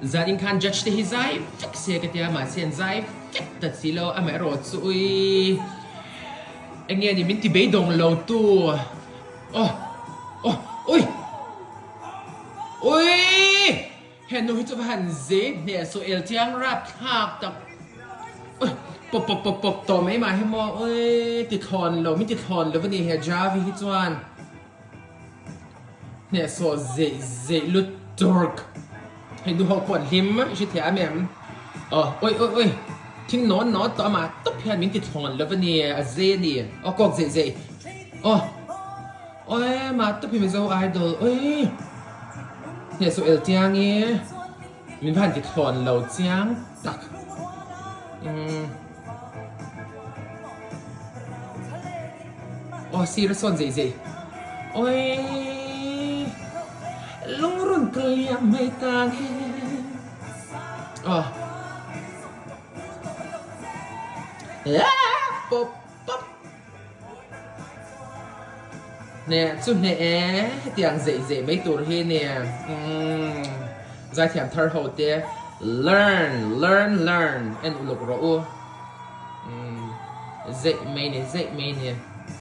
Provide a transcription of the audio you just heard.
Zan in khan judge te hi zai vek se ka tia mahse an zai vek ta si lo amaherawh chu ui eng nge ni min ti beidawng lo tu aw aw ui ui he nu hi chu va han zei hneh saw el chiang rap thlak tak ui pawp pawp pawp pawp tawh mai mah hi maw ui ti thlawn lo min ti thlawn lo a ni he Javi hi chuan. Hnehsawh zeih zeih lut turk. Hei nu ho pawh an hlim i hre thiam em? Aw oi oi oi thing nawn nawn tawh amah tawp hian min ti thlawn lo a ni a zei a ni aw kawk zeih zeih aw oi amah tawp hi Mizo idol oi hnehsawh el chiang i min va han ti thlawn lo chiang tak umm. Aw sir a sawn zeih zeih. Awii lungrun ka liam mai ta nge. Aw. Pop pop. Hneh chu hneh e hetiang zeih zeih mai tur hi nia. Umm zaithiam thar ho te learn learn learn en uluk rawh u. Umm zeih mai ni zeih mai ni.